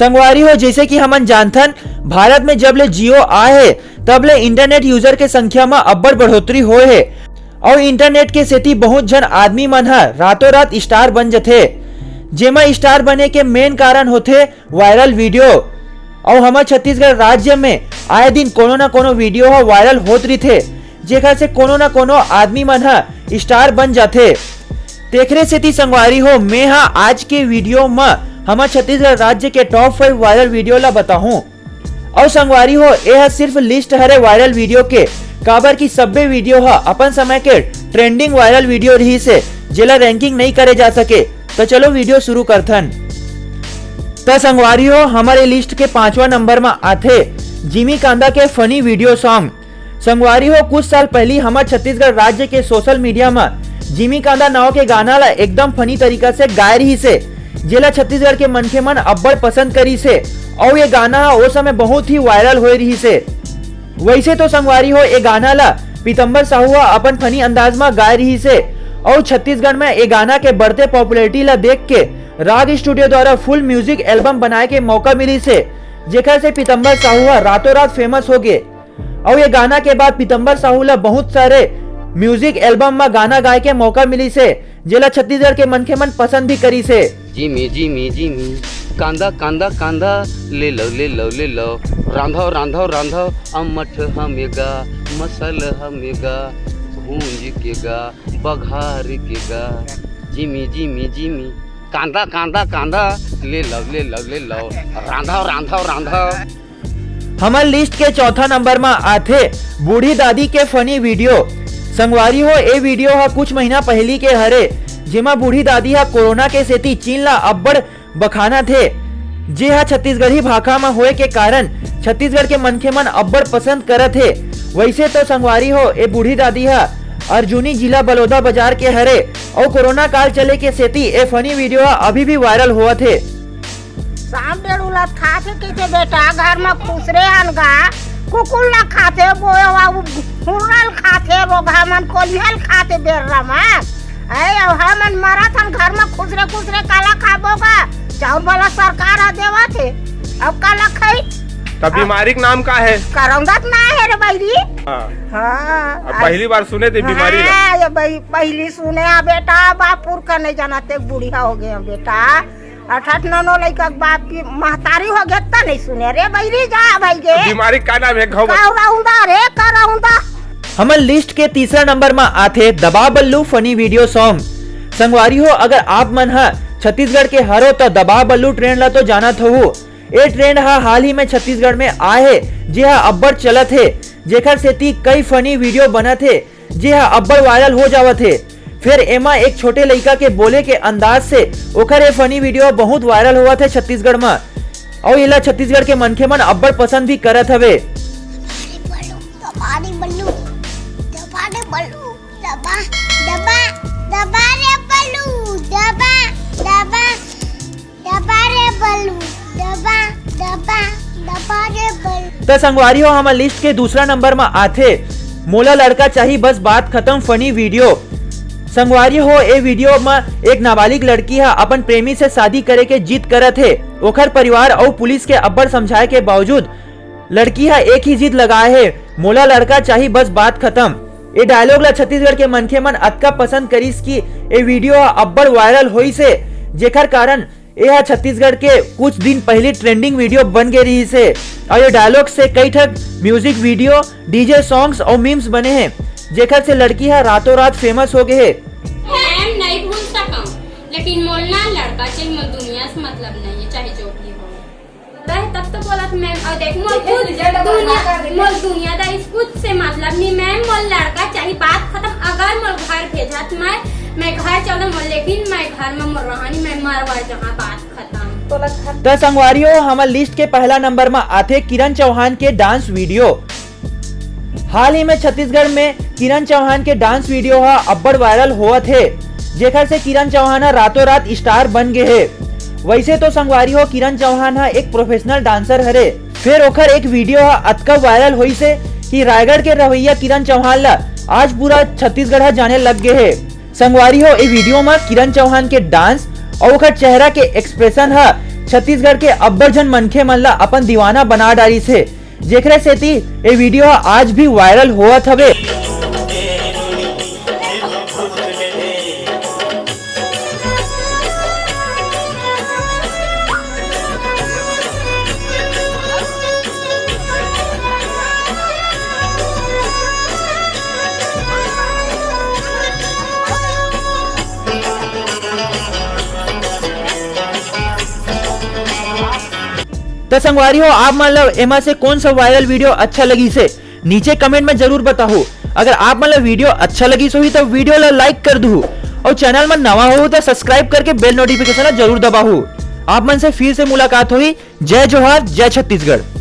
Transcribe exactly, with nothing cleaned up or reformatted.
संगवारी हो, जैसे कि हमन जानथन, भारत में जब ले जियो आए हे, तब ले इंटरनेट यूजर के संख्या म अब्बड़ बढ़ोतरी होए हे। अउ इंटरनेट के सेती बहुत झन आदमी मन ह रातों रात स्टार बन जथे, जेमा स्टार बने के मेन कारण होथे वायरल वीडियो। अउ हमर छत्तीसगढ़ राज्य में आए दिन कोनो न कोनो वीडियो ह वायरल होत रहिथे, जेकर से कोनो न कोनो आदमी मन ह स्टार बन जाथे। तेखरे सेती संगवारी हो, मैं ह आज के वीडियो म हमर छत्तीसगढ़ राज्य के टॉप फ़ाइव वायरल वीडियो ला बताहूं। अउ संगवारी हो, ए ह सिर्फ लिस्ट हरे वायरल वीडियो के, काबर कि सब्बे वीडियो ह अपन समय के ट्रेंडिंग वायरल वीडियो रहिस हे, जेला रैंकिंग नइ करे जा सके। त चलो वीडियो शुरू करथन। त संगवारी हो, हमर ए लिस्ट के पांचवा नंबर म आथे जिमी कांदा के फनी वीडियो सॉन्ग। संगवारी हो, कुछ साल पहिली हमर छत्तीसगढ़ राज्य के सोशल मीडिया म जिमी कांदा नाव के गाना ला एकदम फनी तरीका से गाए रहिस हे, जेला छत्तीसगढ़ के मनखे मन अब्बड़ पसंद करिस हे। अउ ये गाना ह ओ समय बहुत ही वायरल होए रहिस हे। वैसे तो संगवारी हो, ये गाना ला पीतम्बर साहू ह अपन फनी अंदाज म गाए रहिस हे। अउ छत्तीसगढ़ में ये गाना के बढ़ते पॉपुलैरिटी ला देख के राग स्टूडियो द्वारा फुल म्यूजिक एल्बम बनाए के मौका मिलिस हे, जेकर से पीतम्बर साहू ह रातों रात फेमस हो गे। अउ ये गाना के बाद पीतम्बर साहू ला बहुत सारे म्यूजिक एल्बम म गाना गाए के मौका मिलिस हे, जेला छत्तीसगढ़ के मनखे मन पसंद भी करिस हे। जिमी जिमी जिमी, कांदा कांदा कांदा, ले लो ले लो ले लो, रांधो रांधो रांधो, अम्मट हमेगा, मसल हमेगा, भूंज के गा, बघार के गा। जिमी जिमी जिमी, कांदा कांदा कांदा, ले लो ले लो ले लो, रांधो रांधो रांधो। हमर लिस्ट के चौथा नंबर म आथे बूढ़ी दादी के फनी वीडियो। संगवारी हो, ए वीडियो ह कुछ महीना पहिली के हरे, जेमा बूढ़ी दादी ह कोरोना के सेती चीन ला अब्बड़ बखानत हे, जे ह छत्तीसगढ़ी भाखा म होए के कारण छत्तीसगढ़ के मनखे मन अब्बड़ पसंद करत हे। वैसे तो संगवारी हो, ए बूढ़ी दादी ह अर्जुनी, जिला बलौदा बाजार के हरे, अउ कोरोना काल चले के सेती ए फनी वीडियो ह अभी भी वायरल होवत हे। सांप डेढ़ उलत खाथे कहिथे बेटा, घर म खुसरे हन गा, कुकुर ला खाथे, बोए वा हुरल खाथे, रोगहा मन कोलिहल खाथे बेर्रा म। ऐ, अउ हमन मरत हन घर म खुसरे खुसरे काला खाबो गा? चाउर वाला सरकार ह देवत हे, अब काला खाई? त बीमारी के नाम का हे? करौंदा त ना हे रे बहिरी। हाँ। हाँ। अब पहली बार सुने थे बीमारी ला। हाँ, ये बही-, पहली सुने आ बेटा, बापुर का नहीं जाना ते बुढ़िया हो गया बेटा। अठठ नौ नौ लइका के बाप की महतारी हो गया त नहीं सुने रे बहिरी, जा भाई गे। बीमारी का नाम हे? घाव बत- करौंदा रे, करौंदा। हमर लिस्ट के तीसरा नंबर म आथे दबा बल्लू फनी वीडियो सॉन्ग। संगवारी हो, अगर आप मन ह छत्तीसगढ़ के हरो त दबा बल्लू ट्रेंड ला तो जानत होहू। ए ट्रेंड ह हाल ही में छत्तीसगढ़ में आए हे, जे ह अब्बड़ चलत हे, जेखर सेती कई फनी वीडियो बनत हे, जे ह अब्बड़ वायरल हो जावत हे। फेर एमा एक छोटे लइका के बोले के अंदाज से ओखर ए फनी वीडियो बहुत वायरल होवत हे छत्तीसगढ़ म, अउ एला छत्तीसगढ़ के मनखे मन अब्बड़ पसंद भी करत हवे। दबा रे बल्लू, दबा रे बल्लू, दबा, दबा, दबा रे बल्लू, दबा, दबा, दबा रे बल्लू, दबा, दबा, दबा रे बल्लू। त संगवारी हो, हमर लिस्ट के दूसरा नंबर म आथे मोला लड़का चाही बस बात खत्म फनी वीडियो। संगवारी हो, ए वीडियो म एक नाबालिग लड़की ह अपन प्रेमी से शादी करे के जिद करत हे। ओखर परिवार अउ पुलिस के अब्बड़ समझाए के बावजूद लड़की ह एक ही जिद लगाए हे, मोला लड़का चाही बस बात खत्म। ए डायलॉग ला छत्तीसगढ़ के मनखे मन अतका पसंद करिस कि ए वीडियो ह अब्बड़ वायरल होइस हे, जेखर कारण ए ह छत्तीसगढ़ के कुछ दिन पहिली ट्रेंडिंग वीडियो बन गे रिहिस हे। अउ ये डायलॉग से कई ठक म्यूजिक वीडियो, डीजे सॉन्ग्स अउ मीम्स बने हे, जेखर से लड़की ह रातों रात फेमस हो गे हे। मैम नहीं भूल सकम, लेकिन मोल ना लड़का चाहिए, मोल दुनिया से मतलब नहीं है, चाहे जो भी हो। रहे तब तो बोला था मैम, और देख मोल खुद दुनिया, मोल दुनियादारी कुछ से मतलब नहीं मैम, मोल लड़का चाहिए, बात खत्म। अगर मोल घर भेजत मैं, मैं घर चलो मोल, लेकिन मैं घर में मोल रहानी, मैं मरवा जहाँ, बात खत्म। त संगवारी हो, हमर लिस्ट के पहला नंबर म आथे किरण चौहान के डांस वीडियो। हाल ही में छत्तीसगढ़ में किरण चौहान के डांस वीडियो ह अब्बड़ वायरल होवत हे, जेखर से किरण चौहान ह रातों रात स्टार बन गे हे। वैसे तो संगवारी हो, किरण चौहान ह एक प्रोफेशनल डांसर हरे, फेर ओखर एक वीडियो ह अतका वायरल होइस हे कि रायगढ़ के रहवैया किरण चौहान ला आज पूरा छत्तीसगढ़ ह जाने लग गे हे। संगवारी हो, ए वीडियो म किरण चौहान के डांस अउ ओकर चेहरा के एक्सप्रेशन ह छत्तीसगढ़ के अब्बड़ झन मनखे मन ला अपन दीवाना बना डारिस हे, जेखरे सेती ए वीडियो ह आज भी वायरल होवत हवे। त संगवारी हो, आप मन ला एमा से कौन सा वायरल वीडियो अच्छा लगिस हे, नीचे कमेंट में जरूर बताहू। अगर आप मन ला वीडियो अच्छा लगिस होही, त वीडियो ला लाइक कर दूहू, और चैनल में नवा हो, त सब्सक्राइब करके बेल नोटिफिकेशन ला जरूर दबाहू। आप मन से फिर से मुलाकात होही। जय जोहार, जय छत्तीसगढ़।